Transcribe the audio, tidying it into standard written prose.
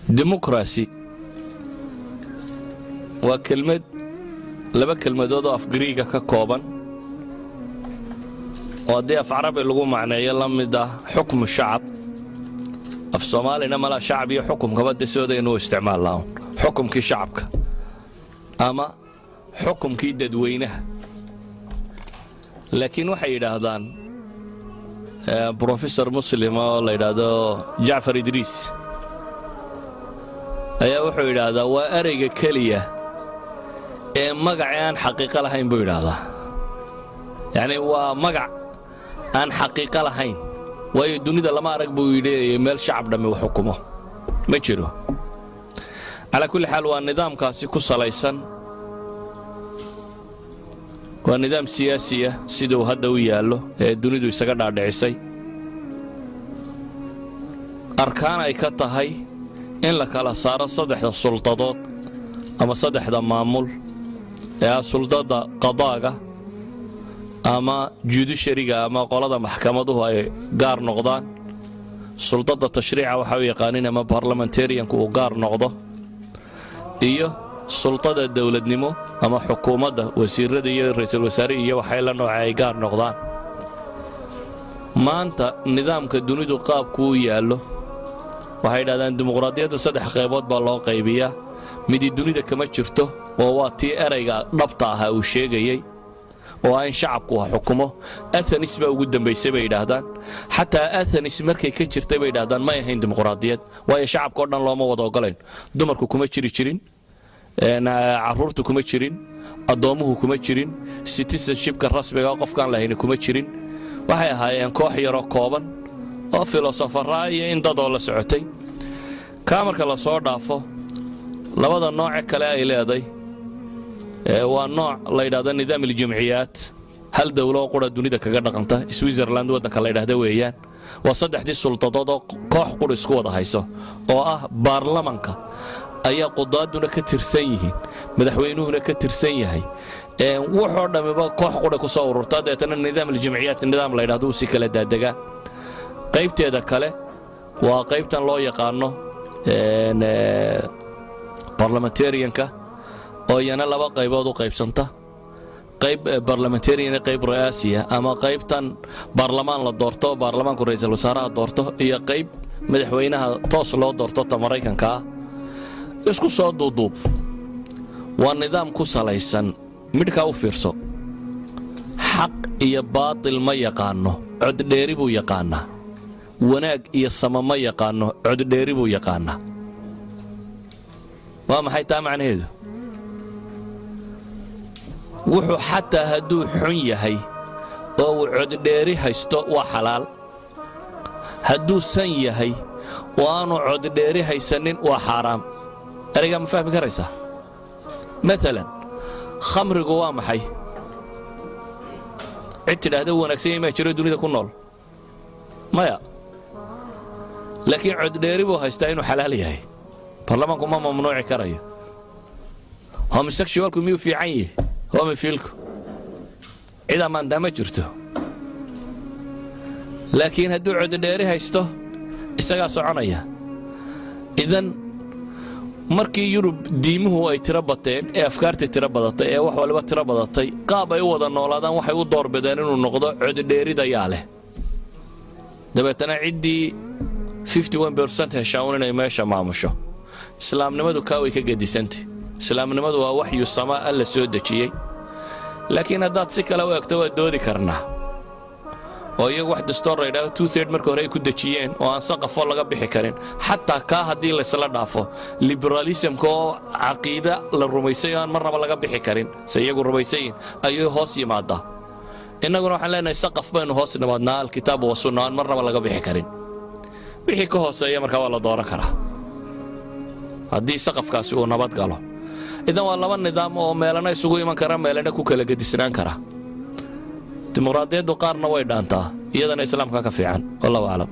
Democracy waa kelmad laba kelmadood oo af Giriiga ka kooban, oo haddii af Carabi lagu macneeyo la mid ah xukmu shacab. Af Soomaalina malaa shacab iyo xukumkaba de sidoodaynu u isticmaalnaa, xukumkii shacabka ama xukumkii dadweynaha. Laakiin waxay yidhaahdaan, professor Muslima oo la yidhaahdo Jacfar Idriis ayaa wuxuu yidhaahdaa, waa ereyga keliya ee magaci aan xaqiiqo lahayn buu yidhaahdaa. Yacni waa magac aan xaqiiqo lahayn, waayo dunida lama arag buu yidhi meel shacab dhammi wax xukumo, ma jiro. Calaa kulli xaal, waa nidaamkaasi ku salaysan, waa nidaam siyaasiya siduu hadda u yaallo ee dunidu isaga dhaadhicisay, arkaan ay ka tahay in la kala saaro saddexda suldadood ama saddexda maamul ee ah suldada qadaaga ama judiciary-ga ama qolada maxkamaduhu ay gaar noqdaan, suldada tashriica waxa u yaqaanin ama parliamentarian-ku uu gaar noqdo, iyo sultada dowladnimo ama xukuumadda, wasiirada iyo ra'iisul wasaare iyo waxay la nooca ay gaar noqdaan. Maanta nidaamka dunidu qaabku u yaallo, waxay yidhahdaan dimuqraadiyaddu saddex qaybood baa loo qaybiyaa. Midi dunida kama jirto, oo waa tii erayga dhabta ahaa uu sheegayey, oo ah in shacabku wax xukumo. Athens baa ugu dambaysay bay yidhaahdaan. Xataa Athens markay ka jirtay, bay yidhahdaan, may ahayn dimuqraadiyad, waayo shacabka oo dhan looma wada ogolayn. Dumarku kuma jiri jirin, carruurtu kuma jirin, addoommuhu kuma jirin, citizenship-ka rasmiga qofkaan lahayni kuma jirin. Waxay ahaayeen koox yaroo kooban oo filosofara iyo in dadoo la socotay. Kaa marka la soo dhaafo, labada nooce kale ay leeday waa nooc la yidhahdo nidaam aljamciyaat, hal dowlo oo qura dunida kaga dhaqanta, Switzerland waddanka la yidhahda weeyaan. Waa saddexdii suldadood oo koox qura isku wada hayso, oo ah baarlamanka ayaa qudaaduna ka tirsan yihiin, madaxweynuhuna ka tirsan yahay, wuxoo dhammiba koox qura ku soo ururtaa. Deetana nidaam aljamciyaat nidaam la yidhahdo uu si kala daadegaa. Qaybteeda kale waa qaybtan loo yaqaano parliamentarian-ka, oo iyana laba qaybood u qaybsanta: qayb parliamentarian, qayb ra'aasiya, ama qaybtan baarlamaan la doorto, baarlamaanku ra'iisul wasaaraha doorto, iyo qayb madaxweynaha toos loo doorto, ta Maraykanka ah. Isku soo duuduub, waa nidaam ku salaysan midhkaa u fiirso: xaq iyo baatil ma yaqaanno, coddheeri buu yaqaannaa. Wanaag iyo sama ma yaqaanno, coddheeri buu yaqaannaa. Waa maxay taa macnaheedu? Wuxuu xataa hadduu xun yahay oo uu coddheeri haysto, waa xalaal. Hadduu san yahay oo aanu coddheeri haysanin, waa xaaraam. Ereygaa ma fahmi karaysaa? Maalan, khamrigu waa maxay? Cid tidhaahda u wanaagsan yahay maa jiro dunida ku nool? Maya. Laakiin coddheeri buu haystaa inuu xalaal yahay, baarlamaanku ma mamnuuci karayo. Homosexual-ku miyuu fiican yahay? Homophile-ku cid ammaantaa ma jirto, laakiin hadduu coddheeri haysto, isagaa soconaya. Idan markii Yurub diimuhu ay tiro bateen ee afkaartii tiro badatay ee wax waliba tiro badatay, qaab ay u wada noolaadaan waxay u doorbideen inuu noqdo coddheeridayaa leh. Dabeetana ciddii 51% heshaa un inay meesha maamusho. Islaamnimadu kaa way ka gedisantay. Islaamnimadu waa waxyu samaa, Alla soo dejiyey. Laakiin haddaad si kale u egto, waa doodi karnaa, oo iyagu wax dastoor la yidhahdo 2/3 marka hore ay ku dejiyeen oo aan saqafoo laga bixi karin. Xataa kaa haddii laysla dhaafo, liberalism-ka oo caqiida la rumaysay oo aan marnaba laga bixi karin, se iyagu rumaysayin, ayuu hoos yimaadaa. Innaguna waxaan leenahay saqaf baynu hoos nimaadnaa, alkitaab wa sunna, aan marnaba laga bixi karin. Wixii ka hooseeya markaa waa la dooran karaa haddii saqafkaasi uu nabad galo. Idan waa laba nidaam oo meelana isugu iman kara, meelana ku kala gedisnaan kara. Dimuqraadiyaddu qaarna way dhaantaa, iyadana Islaamka ka fiican. Wallahu aclam.